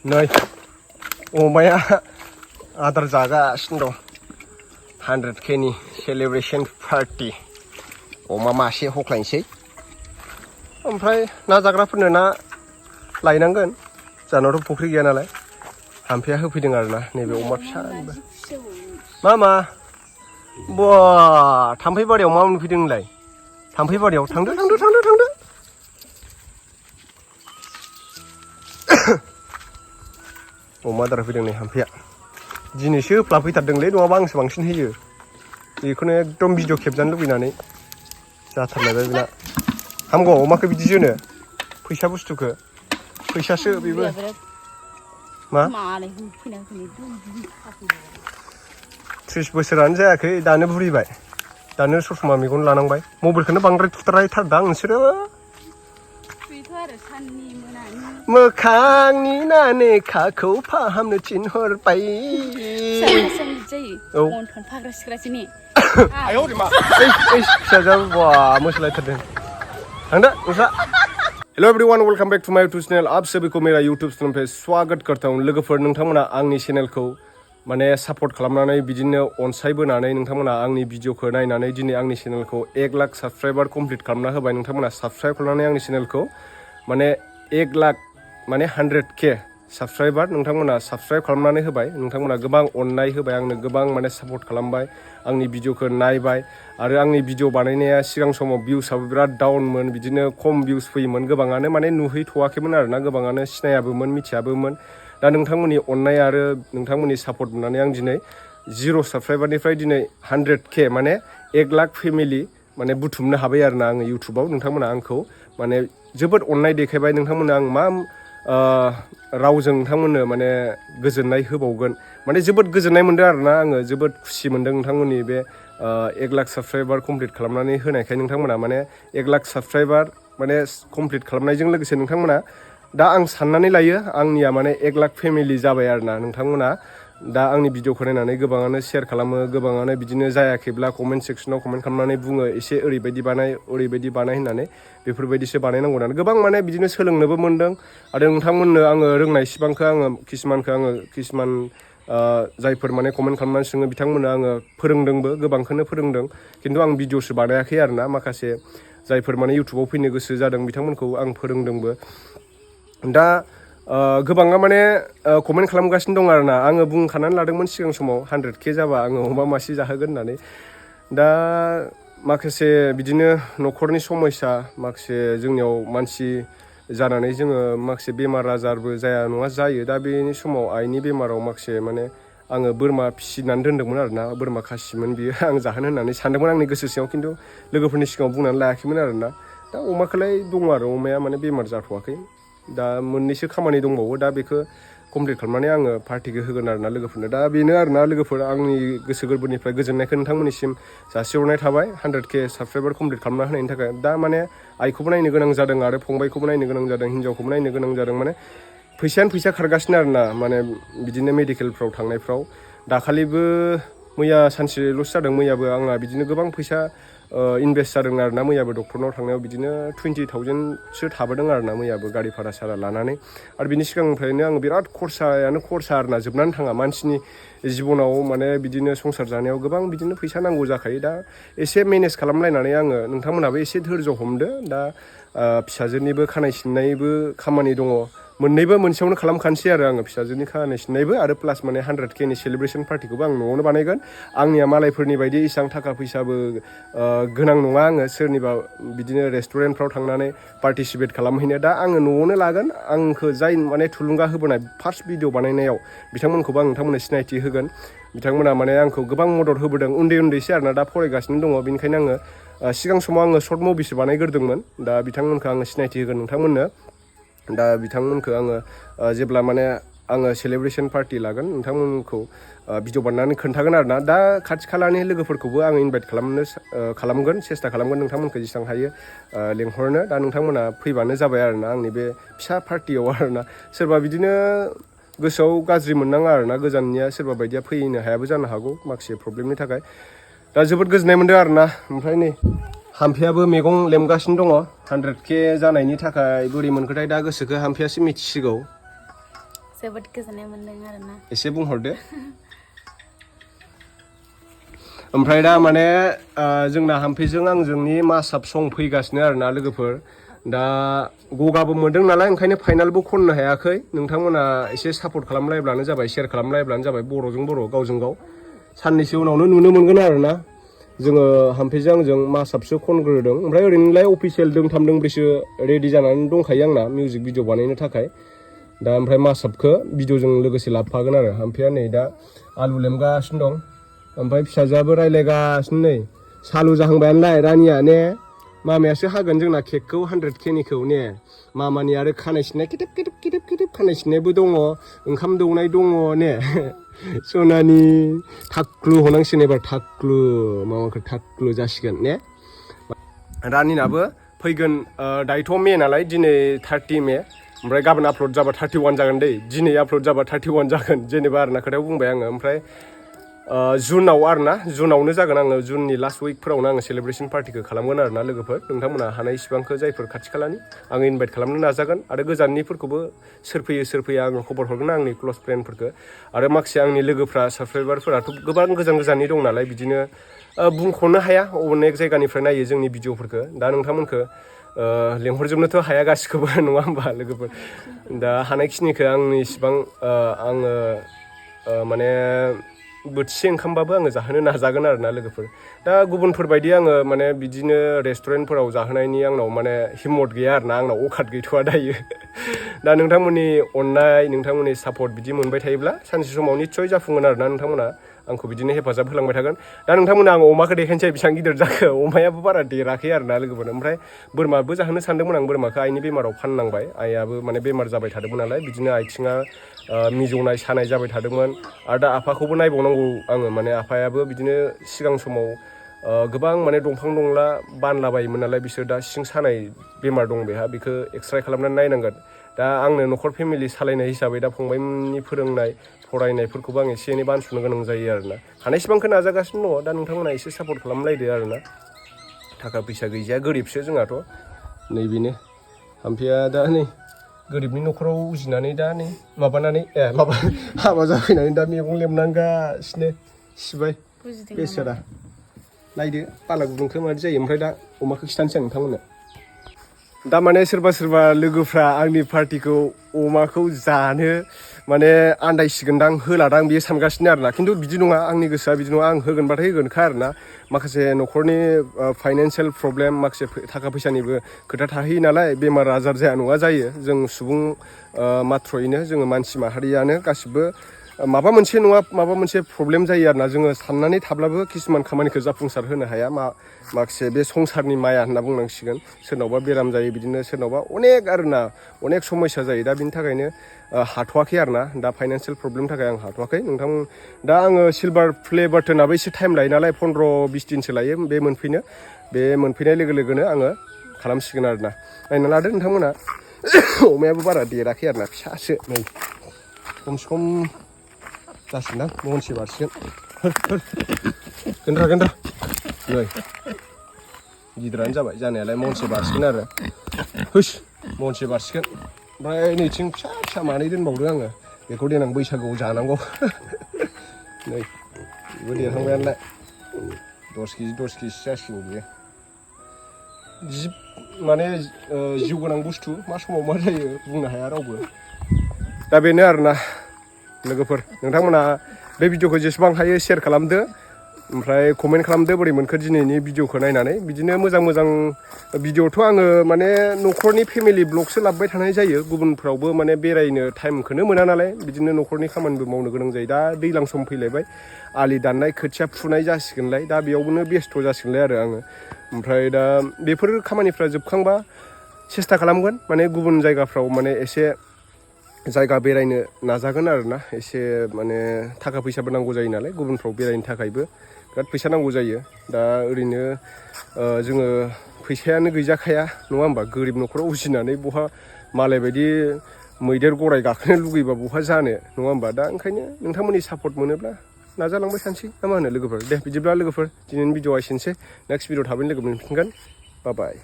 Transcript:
नै अमाया आदार जागासिनो दं 100k नि सेलिब्रेशन पार्टी अमा मासे हख्लायनोसै ओमफ्राय ना जाग्राफोरनो ना लायनांगोन जानावथ' फुख्रि गैया नालाय हाम्फेया होफैदों आरोना नैबे अमा फिसानिबो मा बा थाम्फै बारियाव मा मोनफैदों नोंलाय थाम्फै बारियाव थांदो अमा आदार फैदों नै हाम्फेया दिनैसो होफ्लाफैथारदोंलै नङाबा आंसो बांसिन होयो बेखौनो एकदम भिडिअ खेबजानो लुबैनानै जाथारलायबाय बेना हामगौ अमाखौ बिदि जोनो फैसा बुस्थुखौ फैसासो बेबो मा 30 बोसोरानो जायाखै दानो बुरिबाय दानो ससमा मेगन लानांबाय मबाइलखौनो बांद्राय थुथारलायथारदां नोंसोरो मोखांनि नानेखाखौ फाहामनो थिनहरबाय फिसाजों बा मोसालायथारदों थांदो नोंस्रा hello everyone welcome back to my YouTube channel आप सभी को मेरा यूट्यूब चैनल पे स्वागत करता हूं लोगोफोर नोंथांमोना आंनि चैनलखौ माने सपोर्ट खालामनानै बिदिनो अनसायबोनानै नोंथांमोना आंनि भिडिअखौ नायनानै दिनै आंनि चैनलखौ 1 लाख साबस्क्राइबार कमप्लिट खालामना होबाय नोंथांमोना साबस्क्राइब खालामनानै आंनि चैनलखौ माने 1 लाख माने 100k साबस्क्राइबार नोंथांमोना साबस्क्राइब खालामनानै होबाय नोंथांमोना गोबां अननाय होबाय आंनो गोबां माने सापोर्ट खालामबाय आंनि भिडिअखौ नायबाय आरो आंनि भिडिअ बानायनाया सिगां समाव भिउसआबो बिराद डाउनमोन बिदिनो खम भिउस फैयोमोन गोबाङानो माने नुहैथ'वाखैमोन आरोना गोबाङानो सिनायाबोमोन मिथियाबोमोन दा नोंथांमोननि अननाय आरो नोंथांमोननि सापोर्ट मोननानै आं दिनै 0 साबस्क्राइबारनिफ्राय दिनै 100k माने 1 लाख फेमिलि माने बुथुमनो हाबाय आरोना आङो इउटुबाव नोंथांमोना आंखौ माने जोबोद अननाय देखायबाय नोंथांमोना आं मा रावजों नोंथांमोननो माने गोजोननाय होबावगोन माने जोबोद गोजोननाय मोनदों आरोना आङो जोबोद खुसि मोनदों नोंथांमोननि बे 1 लाख साबस्क्राइबार कमप्लिट खालामनानै होनायखाय नोंथांमोना माने 1 लाख साबस्क्राइबार माने कमप्लिट खालामनायजों लोगोसे नोंथांमोना दा आं साननानै लायो आंनिया माने 1 लाख फेमिलि जाबाय आरोना नोंथांमोना दा आंनि भिडिअखौ नायनानै गोबाङानो शेयार खालामो गोबाङानो बिदिनो जायाखैब्ला कमेन्ट सेक्सनाव कमेन्ट खालामनानै बुङो एसे ओरैबायदि बानाय होननानै बेफोरबायदिसो बानायनांगौ होननानै गोबां माने बिदिनो सोलोंनोबो मोनदों आरो नोंथांमोननो आङो रोंनाय सिबांखौ आङो किसुमान जायफोर माने कमेन्ट खालामनानै सोङो बिथांमोननो आङो फोरोंदोंबो गोबांखौनो फोरोंदों खिन्थु आं भिडिअसो बानायाखै आरोना माखासे जायफोर माने इउटुबाव फैनो गोसो जादों बिथांमोनखौ आं फोरोंदोंबो दा गोबाङा माने कमेन्ट खालामगासिनो दं आरोना आङो बुंखानानै लादोंमोन सिगां समाव 100k जाबा आङो अमा मासे जाहोगोन होननानै दा माखासे बिदिनो न'खरनि समस्या माखासे जोंनियाव मानसि जानानै जोङो माखासे बेमार आजारबो जाया नङा जायो दा बेनि समाव आइनि बेमाराव माखासे माने आङो बोरमा फिसिनानै दोनदोंमोन आरोना बोरमा खासिमोन बियो आं जाहोनो होननानै सानदोंमोन आंनि गोसो सिङाव खिन्थु लोगोफोरनि सिगाङाव बुंनानै लायाखैमोन आरोना दा अमाखौलाय दङ आरो अमाया माने बेमार जाथ'वाखै दा मोननैसो खामानि दंबावो दा बेखौ कमप्लिट खालामनानै आङो पार्टिखौ होगोन आरोना लोगोफोरनो दा बेनो आरोना लोगोफोर आंनि गोसो गोरबोनिफ्राय गोजोननायखौ नोंथांमोननिसिम जासिहरनाय थाबाय 100k साबस्क्राइबार कमप्लिट खालामना होनायनि थाखाय दा माने आइखौबो नायनो गोनां जादों आरो फंबायखौबो नायनो गोनां जादों हिनजावखौबो नायनो गोनां जादों माने फैसायानो फैसा खारगासिनो आरोना माने बिदिनो मेडिकेलफ्राव थांनायफ्राव दाखालिबो मैया सानसेल'सो जादों मैयाबो आंहा बिदिनो गोबां फैसा इनभेस्ट जादों आरोना मैयाबो डक्टरनाव थांनायाव बिदिनो 20,000सो थाबोदों आरोना मैयाबो गारि भारा सारा लानानै आरो बिनि सिगांनिफ्रायनो आं बिराद खरसा आरोना जोबनानै थाङा मानसिनि जिबनाव माने बिदिनो संसार जानायाव गोबां बिदिनो फैसा नांगौ जाखायो दा एसे मेनेज खालामलायनानै आङो नोंथांमोनहाबो एसे धैर्य हमदो दा फिसाजोनिबो खानाय सिननायबो खामानि दङ मोननैबो मोनसेयावनो खालामखानोसै आरो आङो फिसाजोनि खानाय सिननायबो आरो प्लास माने 100k नि सेलिब्रेशन पार्टिखौबो आं न'आवनो बानायगोन आंनिया मालायफोरनि बायदि इसेबां थाखा फैसाबो गोनां नङा आङो सोरनिबा बिदिनो रेस्टुरेन्टफ्राव थांनानै पार्टिसिपेट खालामहैनो दा आङो न'आवनो लागोन आंखौ जाय माने थुलुंगा होबोनाय फार्स्ट भिडिअ बानायनायाव बिथांमोनखौबो आं नोंथांमोननो सिनायथि होगोन बिथांमोना माने आंखौ गोबां मदद होबोदों उन्दैसो आरोना दा फरायगासिनो दङ बेनिखायनो आङो सिगां समाव आङो सर्ट मुभिसो बानायग्रोदोंमोन दा बिथांमोनखौ आङो सिनायथि होगोन नोंथांमोननो दा बिथांमोनखौ आङो जेब्ला माने आङो सेलिब्रेशन पार्टि लागोन नोंथांमोनखौ भिडिअ बानायनानै खोन्थागोन आरोना दा खाथि खालानि लोगोफोरखौबो आङो इनभाइट खालामगोन सेस्था खालामगोन नोंथांमोनखौ जेसेबां हायो लेंहरनो दा नोंथांमोना फैबानो जाबाय आरोना आंनि बे फिसा पार्टियाव आरोना सोरबा बिदिनो गोसोआव गाज्रि मोननाङा आरोना गोजाननिया सोरबा बायदिया फैनो हायाबो जानो हागौ माखासे प्रब्लेमनि थाखाय दा जोबोद गोजोननाय मोनदों आरोना ओमफ्राय नै हाम्फेयाबो मैगं लेमगासिनो दङ 100k जानायनि थाखाय बोरै मोनखोथाय दा गोसोखौ हाम्फेयासो मिथिसिगौ जोबोद गोजोननाय मोनदों आरोना एसे बुंहरदो ओमफ्राय दा माने जोंना हाम्फेजों आंजोंनि मासाब सं फैगासिनो आरोना लोगोफोर दा गगाबो मोनदों नालाय ओंखायनो फाइनालबो खननो हायाखै नोंथांमोना एसे सापर्ट खालामलायब्लानो जाबाय शेयार खालामलायब्लानो जाबाय बर'जों बर' गावजों गाव साननैसो उनावनो नुनो मोनगोन आरोना जोङो हाम्फेजों आंजों मासाबसो खनग्रोदों ओमफ्राय ओरैनोलाय अफिसियेल दोंथाम दोंब्रैसो रेडि जानानै दंखायो आंना मिउजिक भिडिअ बानायनो थाखाय दा ओमफ्राय मासाबखौ भिडिअजों लोगोसे लाबोफागोन आरो हाम्फेया नै दा आलु लेमगासिनो दं ओमफ्राय फिसाजोआबो रायज्लायगासिनो नै सालु जाहांबायानोलाय रानिया ने मामायासो हागोन जोंना केकखौ 100K निखौ ने मामानि आरो खानाय सिननाय केटेब केटेब केटेब केटेब खानाय सिननायबो दङ ओंखाम दौनाय दङ ने सनानि थाख्लु हनांसिगोन एबार थाख्लु मामाखौ थाख्लु जासिगोन ने रानिनाबो फैगोन दायोथ' मे नालाय दिनै 30 मे ओमफ्राय गाबोन आपल'ड जाबा 31 जागोन दै दिनै आपल'ड जाबा 31 जागोन जेनेबा आरोना खोथायाव बुंबाय आङो ओमफ्राय जुनाव आरोना जुनावनो जागोन आङो जुननि लास्ट उइकफोरावनो आङो सेलेब्रेसन पार्टिखौ खालामगोन आरोना लोगोफोर नोंथांमोना हानाय इसिबांखौ जायफोर खाथि खालानि आङो इनभाइट खालामनो नाजागोन आरो गोजाननिफोरखौबो सोर फैया आङो खबर हरगोन आंनि क्ल'ज फ्रेन्डफोरखौ आरो माखासे आंनि लोगोफ्रा साबसक्राइबारफोराथ' गोबां गोजाननि दं नालाय बिदिनो बुंख'नो हाया अनेक जायगानिफ्राय नायो जोंनि भिडिअफोरखौ दा नोंथांमोनखौ लेंहरजोबनोथ' हाया गासिखौबो नङा होमबा लोगोफोर दा हानायखिनिखौ आंनि इसिबां आङो माने बोथिसे ओंखामबाबो आङो जाहोनो नाजागोन आरोना लोगोफोर दा गुबुनफोरबायदि आङो माने बिदिनो रेस्टुरेन्टफोराव जाहोनायनि आंनाव माने हिम्मत गैया आरोना आंनाव अकात गैथ'वा दायो दा नोंथांमोननि अननाय नोंथांमोननि सापर्ट बिदि मोनबाय थायोब्ला सानसे समाव निस्सय जाफुंगोन आरोना नोंथांमोना आंखौ बिदिनो हेफाजाब होलांबाय थागोन दा नोंथांमोना आं अमाखौ देखायनोसै बेसेबां गिदिर जाखो अमायाबो बारा देराखै आरोना लोगोफोर ओमफ्राय बोरमाबो जाहोनो सानदोंमोन आं बोरमाखौ आइनि बेमाराव फाननांबाय आइयाबो माने बेमार जाबाय थादोंमोन नालाय बिदिनो आथिङा मिजौनाय सानाय जाबाय थादोंमोन आरो दा आफाखौबो नायबावनांगौ आङो माने आफायाबो बिदिनो सिगां समाव गोबां माने दंफां दंला बानलाबायोमोन नालाय बिसोर दा सिं सानाय बेमार दं बेहा बेखौ एक्सरे खालामनानै नायनांगोन दा आंनो न'खर फेमिलि सालायनाय हिसाबै दा फंबायनि फोरोंनाय फरायनायफोरखौबो आं एसे एनै बानस'नो गोनां जायो आरोना हानायसिबांखौ नाजागासिनो दङ दा नोंथांमोना एसे सापर्ट खालामलायदो आरोना थाखा फैसा गैजाया गोरिबसो जोंहाथ' नैबेनो हाम्फेया दा नै गोरिबनि न'खराव उजिनानै दा नै माबानानै हाबा जाफैनानै दा मैगं लेमनांगासिनो सिबाय बेसेरा नायदो बाला गुदुंखौ मादि जायो ओमफ्राय दा अमाखौ खिथानोसै आं नोंथांमोननो दा माने सोरबा लोगोफ्रा आंनि पार्टिखौ अमाखौ जानो माने आन्दायसिगोनदां होलादां बियो सानगासिनो आरोना खिन्थु बिदि नङा आंनि गोसोआ बिदि नङा आं होगोनबाथाय होगोनखा आरोना माखासे न'खरनि फाइनान्सियेल प्रब्लेम माखासे थाखा फैसानिबो खोथा थाहैयो नालाय बेमार आजार जाया नङा जायो जों सुबुं माथ्र'यैनो जोङो मानसि माहारियानो गासिबो माबा मोनसे नङा माबा मोनसे प्रब्लेम जायो आरोना जोङो साननानै थाब्लाबो किसुमान खामानिखौ जाफुंसार होनो हाया माखासे बे संसारनि माया होनना बुंनांसिगोन सोरनावबा बेराम जायो बिदिनो सोरनावबा अनेक समस्या जायो दा बिनि थाखायनो हाथ'वाखै आरोना दा फाइनान्सियेल प्रब्लेमनि थाखाय आं हाथ'वाखै नोंथां दा आङो सिलभार प्ले बाटोनाबो एसे टाइम लायो नालाय 15-20 दिनसो लायो बे मोनफैनाय लोगो लोगोनो आङो खालामसिगोन आरोना नायना लादो नोंथांमोना अमायाबो बारा देराखै आरोना फिसासो नै खमसे खम जासिगोनदां महनसे बारसिगोन गन्द्रा नै गिदिरानो जाबाय जानायालाय महनसे बारसिगोन आरो महनसे बारसिगोन ओमफ्राय नैथिं फिसा मानै दोनबावदों आङो बेखौ देनां बैसागुआव जानांगौ नै बेबो देरहांबायानोलाय 10 केजि जासिगोन बियो माने जिउ गोनां बुस्थु मा समाव मा जायो बुंनो हाया रावबो दा बेनो आरोना लोगोफोर नोंथांमोना बे भिडिअखौ जेसेबां हायो शेयार खालामदो ओमफ्राय कमेन्ट खालामदो बोरै मोनखो दिनैनि भिडिअखौ नायनानै बिदिनो मोजां भिडिअथ' आङो माने न'खरनि फेमिलि ब्लगसो लाबोबाय थानाय जायो गुबुनफ्रावबो माने बेरायनो टाइमखौनो मोना नालाय बिदिनो न'खरनि खामानिबो मावनो गोनां जायो दा दैज्लां सम फैलायबाय आलि दाननाय खोथिया फुनाय जासिगोनलाय दा बेयावनो बेस्थ' जासिगोनलाय आरो आङो ओमफ्राय दा बेफोर खामानिफ्रा जोबखांबा सेस्था खालामगोन माने गुबुन जायगाफ्राव माने एसे जायगा बेरायनो नाजागोन आरोना एसे माने थाखा फैसाबो नांगौ जायो नालाय गुबुनफ्राव बेरायनो थाखायबो बिराद फैसा नांगौ जायो दा ओरैनो जोङो फैसायानो गैजाखाया नङा होमबा गोरिब न'खराव उजिनानै बहा मालाय बायदि मैदेर गराय गाखोनो लुगैबा बहा जानो नङा होमबा दा ओंखायनो नोंथांमोननि सापर्ट मोनोब्ला नाजालांबाय थानोसै ना मा होनो लोगोफोर दे बिदिब्ला लोगोफोर दिनैनि भिडिअआ एसेनोसै नेक्स्ट भिडिअ थाबैनो लोगो मोनफिनगोन बाय